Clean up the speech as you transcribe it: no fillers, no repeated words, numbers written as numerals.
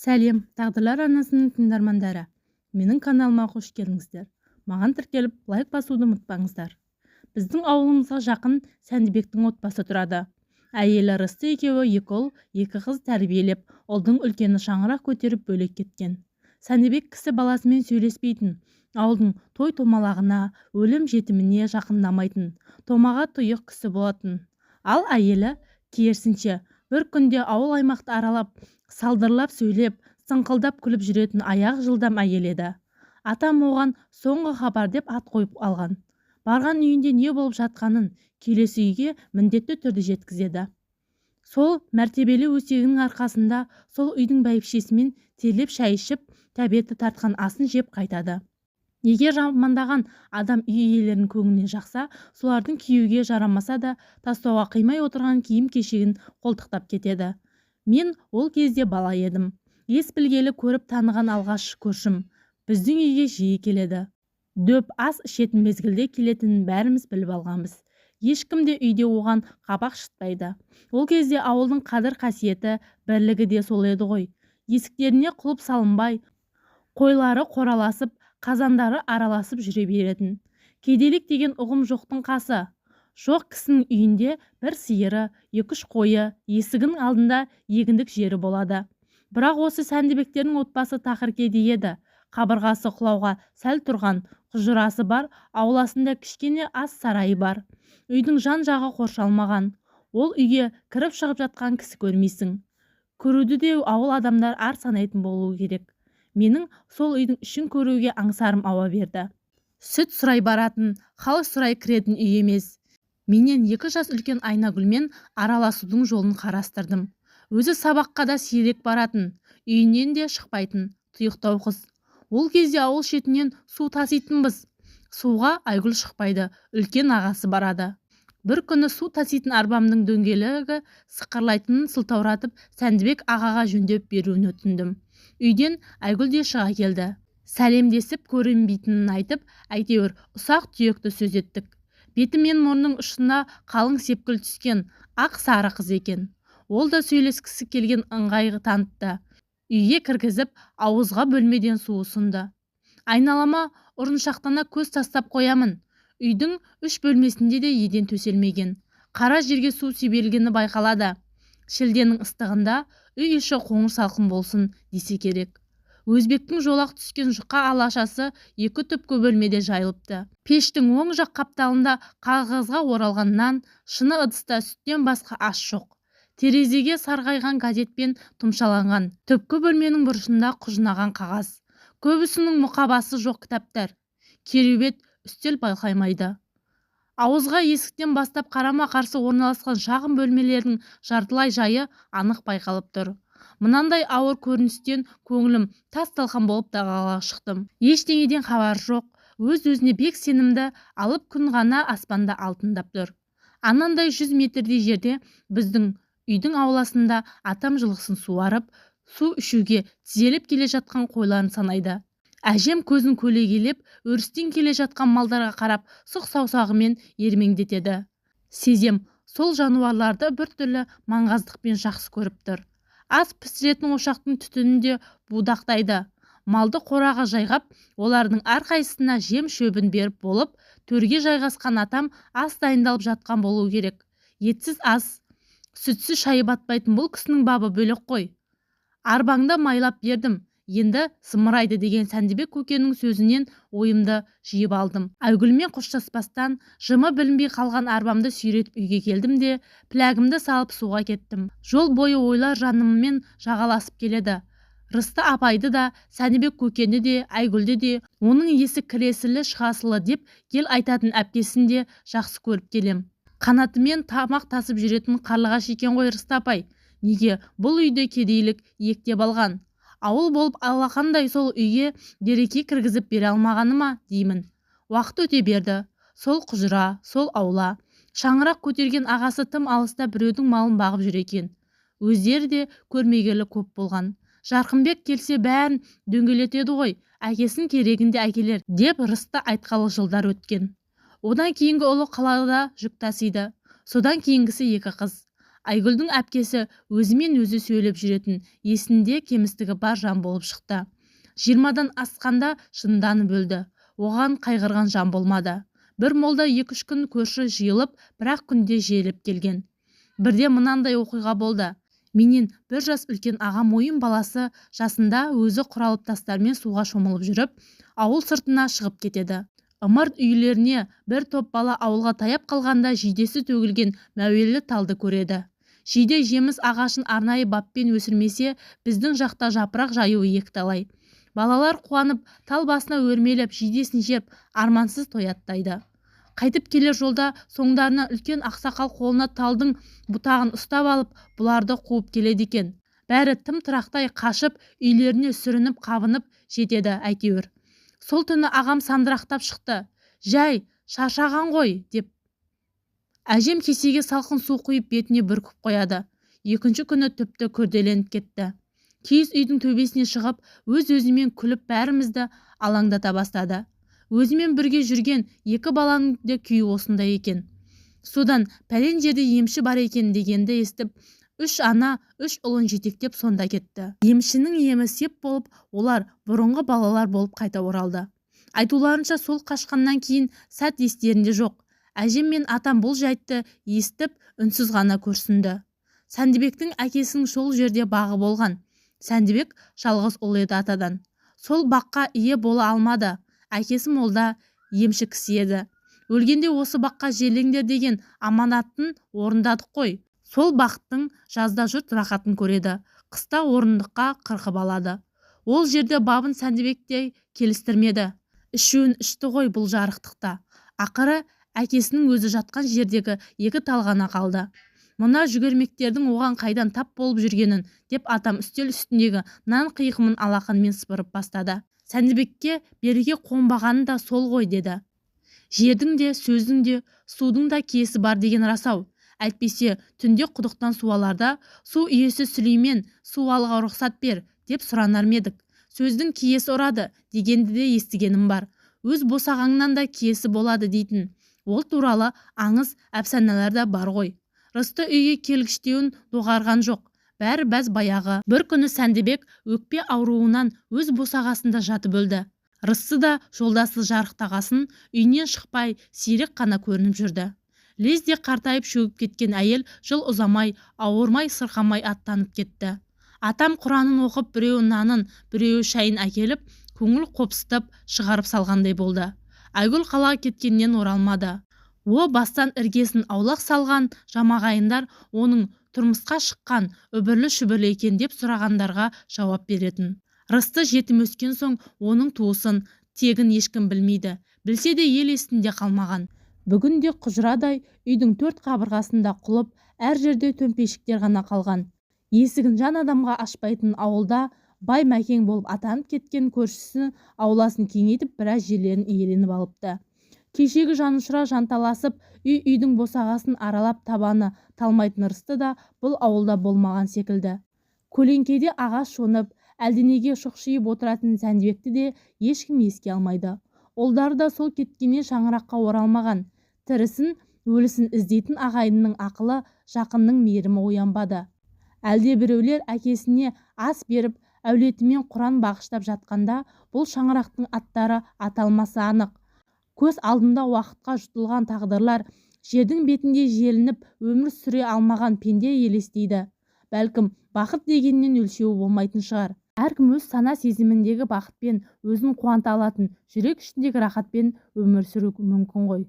Сәлем, Тағдырлар арнасының тыңдармандары! Менің каналыма қош келдіңіздер! Маған тіркеліп, лайк басуды ұмытпаңыздар. Біздің ауылымызға жақын Сәндібектің отбасы тұрады. Әйелі Рысты екеуі екі ұл, екі қыз тәрбиелеп, ұлдың үлкені шаңырақ көтеріп бөлек кеткен. Сәндібек кісі баласымен сөйлеспейтін, ауылдың той-томалағына, өлім-жетіміне жақындамайтын, томаға тұйық кісі болатын. Ал әйелі керісінше, бір күнде ауыл-аймақты аралап, салдырлап сөйлеп, сыңқылдап күліп жүретін аяғы жылдам әйел еді. Атам оған соңғы хабар деп ат қойып алған. Барған үйінде не болып жатқанын келесі үйге міндетті түрде жеткізеді. Сол мәртебелі өсегінің арқасында сол үйдің бәйбішесімен терлеп шай ішіп, тәбеті тартқан асын жеп қайтады. Егер жамандаған адам үй иелерінің көңіліне жақса, солардың киюге жарамаса да тастауға қимай отырған киім-кешегін қолтықтап кетеді. Мен ол кезде бала едім. Ес білгелі көріп таныған алғаш көршім. Біздің үйге жиі келеді. Дөп ас ішетін мезгілде келетінін бәріміз біліп алғанбыз. Ешкім де үйде оған қабақ шытпайды. Ол кезде ауылдың қадір-қасиеті, бірлігі де сол еді ғой. Есіктеріне құлып салынбай, қойлары қораласып, қазандары араласып жүре беретін. Кедейлік деген ұғым жоқтың қасы. Жоқ кісінің үйінде бір сиыры, екі-үш қойы, есігінің алдында егіндік жері болады. Бірақ осы Сәндібектердің отбасы тақыр кедей еді. Қабырғасы құлауға сәл тұрған құжырасы бар, ауласында кішкене ас сарайы бар. Үйдің жан-жағы қоршалмаған. Ол үйге кіріп-шығып жатқан кісі көрмейсің. Көруді де ауыл адамдар ар санайтын болуы керек. Менің сол үйдің ішін көруге аңсарым ауа берді. Сүт сұрай баратын, хал сұрай кіретін үй емес. Менен 2 жас үлкен Айнагүлмен араласудың жолын қарастырдым. Өзі сабаққа да сирек баратын, үйінен де шықпайтын, тұйықтау қыз. Ол кезде ауыл шетінен су таситынбыз. Суға Айгүл шықпайды, үлкен ағасы барады. Бір күні су таситын арбамның дөңгелегі сықырлайтынын сылтауратып, Сәндібек ағаға жөндеп беруін өтіндім. Үйден Айгүл де шыға келді. Сәлемдесіп көрінбейтінін айтып, әйтеуір ұсақ-түйекті сөз еттік. Беті мен мұрнының ұшына қалың сепкіл түскен ақ сары қыз екен. Ол да сөйлескісі келген ыңғай танытты. Үйге кіргізіп, ауызға бөлмеден су ұсынды. Айналама ұрыншақтана көз тастап қоямын. Үйдің 3 бөлмесінде де еден төселмеген. Қара жерге су себелгені байқалады. Шілденің ыстығында үй іші қоңыр салқын болсын десе керек. Өзбектің жолақ түскен жұқа алашасы 2 түпкі бөлмеде жайылыпты. Пештің оң жақ қапталында қағазға оралған нан, шыны ыдыста сүттен басқа ас жоқ. Терезеге сарғайған газетпен тұмшаланған. Түпкі бөлменің бұрышында құжынаған қағаз. Көбісінің мұқабасы жоқ кітаптар. Кереует, үстел байқалмайды. Ауызға есіктен бастап қарама-қарсы орналасқан шағын бөлмелердің жартылай жайы анық байқалып тұр. Мынандай ауыр көріністен көңілім тас-талқан болып далаға шықтым. Ештеңеден хабар жоқ, өз-өзіне бек сенімді алып күн ғана аспанда алтындап тұр. Анандай 100 метрдей жерде біздің үйдің ауласында атам жылқысын суарып, су ішуге тізелеп келе жатқан қойларын санайды. Әжем көзін көлегейлеп, өрістен келе жатқан малдарға қарап, сұқ саусағымен ермеңдетеді. Сезем, сол жануарларды біртүрлі маңғаздықпен жақсы көріп тұр. Ас пісіретін ошақтың түтінін де будақтайды. Малды қораға жайғап, олардың әрқайсысына жем шөбін беріп болып, төрге жайғасқан атам ас дайындалып жатқан болуы керек. Етсіз ас, сүтсіз шайы батпайтын бұл кісінің бабы бөлек қой. Арбаңды майлап бердім, енді зымырайды деген Сәндібек көкенің сөзінен ойымды жиып алдым. Айгүлмен қоштаспастан, жымы білінбей қалған арбамды сүйретіп үйге келдім де, пләгімді салып суға кеттім. Жол бойы ойлар жаныммен жағаласып келеді. Рысты апайды да, Сәндібек көкені де, Айгүлді де, оның есі кіресілі шығасылы деп ел айтатын әпкесін де жақсы көріп келем. Қанатымен тамақ тасып жүретін қарлығаш екен ғой Рысты апай. Неге бұл үйде кедейлік иектеп алған? Ауыл болып алақандай сол үйге береке кіргізіп бере алмағаны ма деймін. Уақыт өте берді. Сол құжыра, сол аула. Шаңырақ көтерген ағасы тым алыста біреудің малын бағып жүр екен. Өздері де көрмегелі көп болған. Жарқынбек келсе бәрін дөңгелетеді ғой, әкесін керегінде әкелер деп Рысты айтқалы жылдар өткен. Одан кейінгі ұлы қалада жүк тасиды. Содан кейінгісі 2 қыз. Айгүлдің әпкесі өзімен-өзі сөйлеп жүретін есінде кемістігі бар жан болып шықты. 20-дан асқанда жынданып өлді. Оған қайғырған жан болмады. Бір молда 2-3 күн көрші жиылып, бір-ақ күнде жерлеп келген. Бірде мынандай оқиға болды. Менен бір жас үлкен ағам ойын баласы жасында өзі құралып тастармен суға шомылып жүріп, ауыл сыртына шығып кетеді. Ымырт үйлеріне бір топ бала ауылға таяп қалғанда жидесі төгілген мәуелі талды көреді. Жиде жеміс ағашын арнайы баппен өсірмесе, біздің жақта жапырақ жаюы екіталай. Балалар қуанып, тал басына өрмелеп, жидесін жеп, армансыз тояттайды. Қайтып келер жолда соңдарынан үлкен ақсақал қолына талдың бұтағын ұстап алып, бұларды қуып келеді екен. Бәрі тым-тырақтай қашып, үйлеріне сүрініп-қабынып жетеді әйтеуір. Сол түні ағам сандырақтап шықты. Жай, шаршаған ғой, деп. Әжем кесеге салқын су құйып бетіне бүркіп қояды. Екінші күні тіпті күрделеніп кетті. Киіз үйдің төбесіне шығып, өз-өзімен күліп бәрімізді алаңдата бастады. Өзімен бірге жүрген екі баланың да күйі осындай екен. Содан пәлен жерде емші бар екен дегенді естіп, үш ана үш ұлын жетектеп сонда кетті. Емшінің емі сеп болып, олар бұрынғы балалар болып қайта оралды. Айтуларынша, сол қашқаннан кейін сәт естерінде жоқ. Әжем мен атам бұл жайтты естіп, үнсіз ғана күрсінді. Сәндібектің әкесінің сол жерде бағы болған. Сәндібек жалғыз ұл еді атадан. Сол баққа ие бола алмады. Әкесі молда, емші кісі еді. Өлгенде осы баққа жерлеңдер деген аманатын орындадық қой. Сол бақтың жазда жұрт рахатын көреді, қыста орындыққа қырқып алады. Ол жерде бабын Сәндібек те келістірмеді. Ішуін ішті ғой бұл жарықтықта. Ақыры әкесінің өзі жатқан жердегі екі тал ғана қалды. Мына жүгермектердің оған қайдан тап болып жүргенін, деп атам үстел үстіндегі нан қиқымын алақанымен сыпырып бастады. Сәндібекке береке қонбағаны да сол ғой, деді. Жердің де, сөздің де, судың да киесі бар деген рас-ау. Әйтпесе түнде құдықтан су аларда, су иесі Сүлеймен, су алуға рұқсат бер, деп сұранар ма едік. Сөздің киесі ұрады дегенді де естігенім бар. Өз босағаңнан да киесі болады дейтін. Ол туралы аңыз, әпсаналар да бар ғой. Рысты үйге келгіштеуін доғарған жоқ. Бәрі бәз баяғы. Бір күні Сәндібек өкпе ауруынан өз босағасында жатып өлді. Рысты да жолдасы жарықтағасын үйінен шықпай сирек қана көрініп жүрді. Лезде қартайып шөгіп кеткен әйел жыл ұзамай, ауырмай, сырқамай аттанып кетті. Атам Құранын оқып, біреуі нанын, біреуі шайын әкеліп, көңіл қопсытып шығарып салғандай болды. Айгүл қалаға кеткеннен оралмады. О бастан іргесін аулақ салған жамағайындар оның тұрмысқа шыққан үбірлі-шүбірлі екен деп сұрағандарға жауап беретін. Рысты жетім өскен соң оның туысын, тегін ешкім білмейді. Білсе де ел есінде қалмаған. Бүгінде құжырадай үйдің төрт қабырғасында құлып, әр жерде төмпешіктер ғана қалған. Есігін жан адамға ашпайтын ауылда бай мәкең болып атанып кеткен көршісі ауласын кеңейтіп біраз жерлерін иеленіп алыпты. Кешегі жанұшыра жанталасып, үй-үйдің босағасын аралап табаны талмайтын Рысты да бұл ауылда болмаған секілді. Көлеңкеде ағаш жонып, әлденеге шұқшиып отыратын Сәндібекті де ешкім еске алмайды. Ұлдары да сол кеткеннен шаңыраққа оралмаған. Тірісін, өлісін іздейтін ағайынның ақылы, жақынның мейірімі оянбады. Әлде біреулер әкесіне ас беріп, әулетімен құран бағыштап жатқанда бұл шаңырақтың аттары аталмасы анық. Көз алдымда уақытқа жұтылған тағдырлар, жердің бетінде желініп өмір сүре алмаған пенде елестейді. Бәлкім, бақыт дегеннен өлшеуі болмайтын шығар. Әркім өз сана сезіміндегі бақытпен, өзін қуанта алатын жүрек ішіндегі рахатпен өмір сүруі мүмкін ғой.